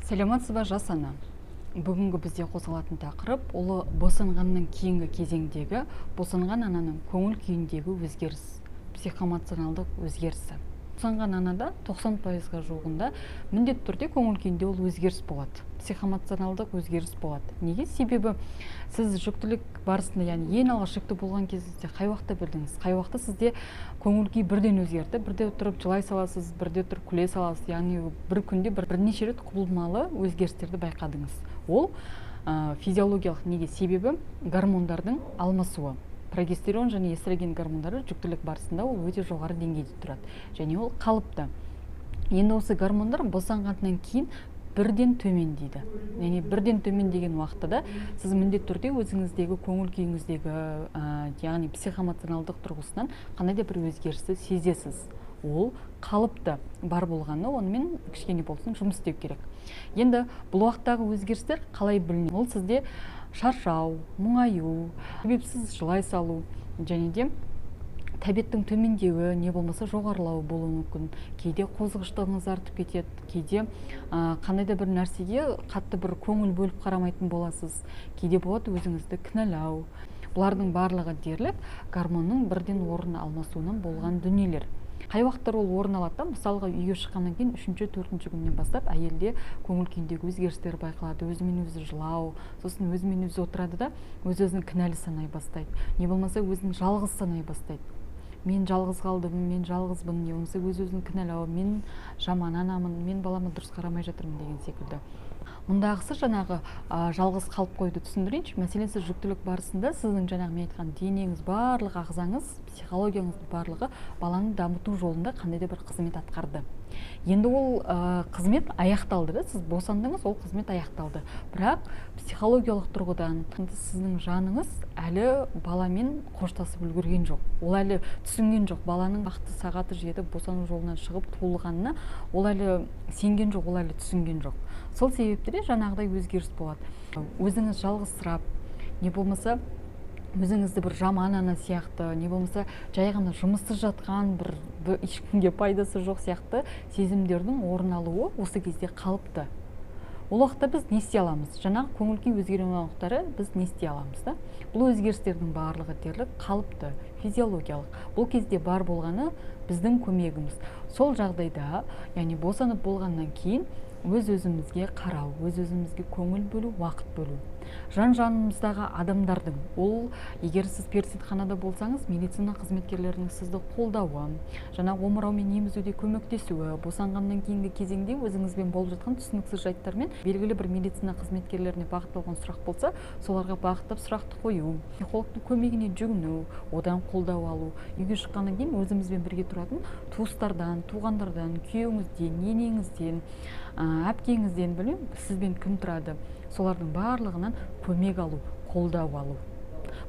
Саламатсыз ба, жас ана? Бүгінгі бізде қозғалатын тақырып ол босанғаннан кейінгі кезеңдегі босанған ананың көңіл күйіндегі өзгеріс, психоэмоционалдық өзгерісі. Босанған анада 90%-ға жуығында міндетті түрде көңіл күйінде ол өзгеріс болады, психоэмоционалдық өзгеріс болады. Неге? Себебі сіз жүктілік барысында, яғни ең алғаш жүкті болған кезде қай уақытта білдіңіз? Қай уақытта сізде көңіл күй бірден өзгерді? Бірде тұрып жылай саласыз, бірде тұрып күле саласыз, яғни бір күнде бірнеше рет құбылмалы өзгерістерді байқадыңыз. Ол физиологиялық. Неге? Себебі гормондардың алмасуы. Прогестерон және эстроген гормондары жүктілік барысында ол өте жоғары деңгейде тұрады және ол қалыпты. Енді осы гормондар босанғаннан кейін бірден төмендейді. Яғни бірден төмендеген уақытта да сіз міндетті түрде өзіңіздегі көңіл күйіңіздегі, яғни психоэмоционалдық тұрғысынан қандай да бір өзгерісті сезесіз. Ол қалыпты бар болғаны, онымен кішкене болсын жұмыс істеу керек. Енді бұл уақыттағы өзгерістер қалай білінеді? Ол сізде шаршау, мұңаю, себепсіз жылай салу және де тәбеттің төмендеуі, не болмаса жоғарылауы болуы мүмкін. Кейде қозғыштығыңыз артып кетеді, кейде қандай да бір нәрсеге қатты бір көңіл бөліп қарамайтын боласыз, кейде болады өзіңізді кінәлау. Бұлардың барлығы дерлік гормонның бірден орын алмасуынан болған дүниелер. Қай уақыттар ол орын алады да? Мысалға, үйге шыққаннан кейін 3-ші, 4-ші күннен бастап әйелде көңіл күйіндегі өзгерістер байқалады. Өзімен өзі жылау, сосын өзімен өзі отырады да, өз өзін кінәлі санай бастайды. Не болмаса өзін жалғыз санай бастайды. Мен жалғыз қалдым, мен жалғызбын, не болмаса өз өзін кінәлау, мен жаман анамын, мен балама дұрыс қарамай жатырмын деген секілді. Мұндағысы жаңағы жалғыз қалып қоюды түсіндірейінші. Мәселен, сіз жүктілік барысында сіздің жаңағы мен айтқан денеңіз, барлық ағзаңыз, психологияңыздың барлығы баланы дамыту жолында қандай да бір қызмет атқарды. Енді ол қызмет аяқталды да, сіз босандыңыз, ол қызмет аяқталды. Бірақ психологиялық тұрғыдан сіздің жаныңыз әлі баламен қоштасып үлгерген жоқ. Ол әлі түсінген жоқ. Баланың бақытты сағаты жетіп босану жолынан шығып туылғанына ол әлі сенген жоқ, ол әлі түсінген жоқ. Сол себепті де жаңағыдай өзгеріс болады. Өзіңіз жалғызсырап, не болмаса өзіңізді бір жаман ана сияқты, не болмаса жай ғана жұмыссыз жатқан бір ешкімге пайдасы жоқ сияқты сезімдердің орын алуы осы кезде қалыпты. Ол уақытта біз не істей аламыз? Жаңағы көңіл күй өзгерген уақыттары біз не істей аламыз да? Бұл өзгерістердің барлығы дерлік қалыпты, физиологиялық. Бұл кезде бар болғаны біздің көмегіміз. Сол жағдайда, яғни босанып болғаннан кейін өз өзімізге қарау, өз өзімізге көңіл бөлу, уақыт бөлу. Жан-жанымыздағы адамдардың, ол егер сіз перзентханада болсаңыз, медицина қызметкерлерінің сізді қолдауы, жаңағы омыраумен емізуде көмектесуі, босанғаннан кейінгі кезеңде өзіңізбен болып жатқан түсініксіз жайттармен белгілі бір медицина қызметкерлеріне бағытталған сұрақ болса, соларға бағыттап сұрақты қою, психологтың көмегіне жүгіну, одан қолдау алу. Үйге шыққаннан кейін өзімізбен бірге тұратын туыстардан, туғандардан, күйеуіңізден, енеңізден, әпкеңізден, білмеймін, сізбен кім тұрады, солардың барлығынан көмек алу, қолдау алу.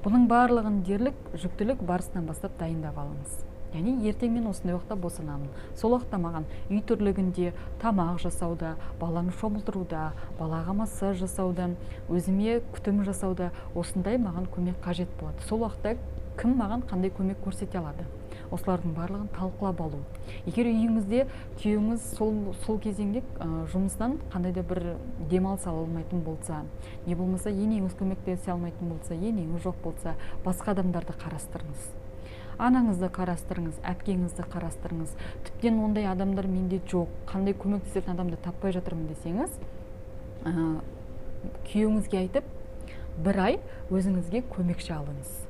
Бұның барлығын дерлік жүктілік барысынан бастап дайындап алыңыз. Яғни ертең мен осындай уақытта босанамын. Сол уақытта маған үй тірлігінде, тамақ жасауда, баланы шомылдыруда, балаға массаж жасауда, өзіме күтім жасауда осындай маған көмек қажет болады. Сол уақытта кім маған қандай көмек көрсете алады? Осылардың барлығын талқылап алу. Егер үйіңізде күйеуіңіз сол кезеңде жұмыстан қандай да бір демалыс ала алмайтын болса, не болмаса енеңіз көмектесе алмайтын болса, енеңіз жоқ болса, басқа адамдарды қарастырыңыз. Анаңызды қарастырыңыз, әпкеңізді қарастырыңыз. Тіптен ондай адамдар менде жоқ, қандай көмектесетін адамды таппай жатырмын десеңіз, күйеуіңізге айтып, бір ай өзіңізге көмекші алыңыз.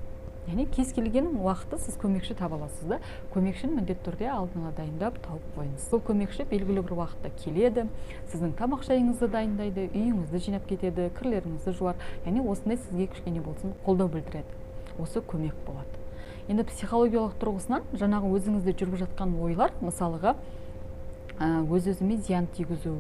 Яғни кез келген уақытта сіз көмекші таба аласыз да, көмекшіні міндетті түрде алдын ала дайындап тауып қойыңыз. Сол көмекші белгілі бір уақытта келеді, сіздің тамақ шайыңызды дайындайды, үйіңізді жинап кетеді, кірлеріңізді жуар. Яғни осындай сізге кішкене болсын қолдау білдіреді. Осы көмек болады. Енді психологиялық тұрғысынан жаңағы өзіңізде жүріп жатқан ойлар, мысалға, өз-өзіме зиян тигізу,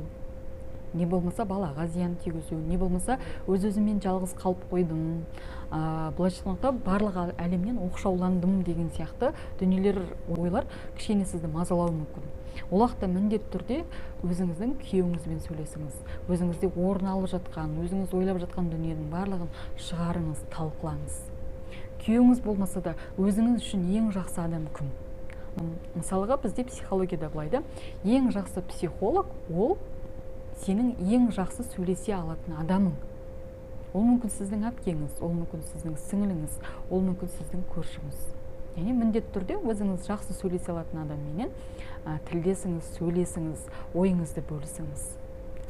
не болмаса балаға зиян тигізу, не болмаса өз-өзіммен жалғыз қалып қойдым, былайша айтқанда барлық әлемнен оқшауландым деген сияқты дүниелер, ойлар кішкене сізді мазалауы мүмкін. Ол уақытта міндетті түрде өзіңіздің күйеуіңізбен сөйлесіңіз, өзіңізде орын алып жатқан, өзіңіз ойлап жатқан дүниенің барлығын шығарыңыз, талқылаңыз. Күйеуіңіз болмаса да өзіңіз үшін ең жақсы адам кім? Мысалға, бізде психологияда былай да, ең жақсы психолог ол Сенің ең жақсы сөйлесе алатын адамың. Ол мүмкін сіздің әпкеңіз, ол мүмкін сіздің сіңіліңіз, ол мүмкін сіздің көршіңіз. Яғни міндетті түрде өзіңіз жақсы сөйлесе алатын адамменен тілдесіңіз, сөйлесіңіз, ойыңызды бөлісіңіз.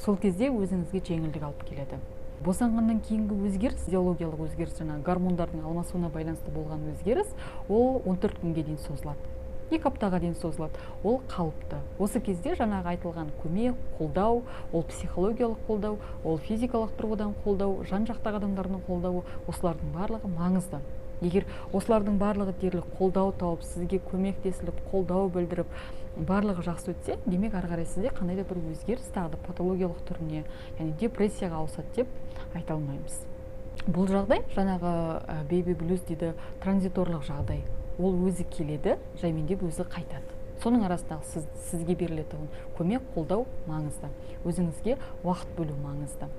Сол кезде өзіңізге жеңілдік алып келеді. Босанғаннан кейінгі өзгеріс, физиологиялық өзгеріс, жаңағы гормондардың алмасуына байланысты болған өзгеріс, ол 14 күнге дейін созылады. 2 аптаға дейін созылады. Ол қалыпты. Осы кезде жаңағы айтылған көмек, қолдау, ол психологиялық қолдау, ол физикалық тұрғыдан қолдау, жан-жақтағы адамдардың қолдауы, осылардың барлығы маңызды. Егер осылардың барлығы дерлік қолдау тауып, сізге көмектесіліп, қолдау білдіріп, барлығы жақсы өтсе, демек ары қарай сізде қандай да бір өзгеріс тағы да патологиялық түріне, яғни депрессияға ауысады деп айта алмаймыз. Бұл жағдай жаңағы бейби блюз дейді, транзиторлық жағдай. Ол өзі келеді, жаймендеп өзі қайтады. Соның арасындағы сізге берілетін көмек, қолдау маңызды. Өзіңізге уақыт бөлу маңызды.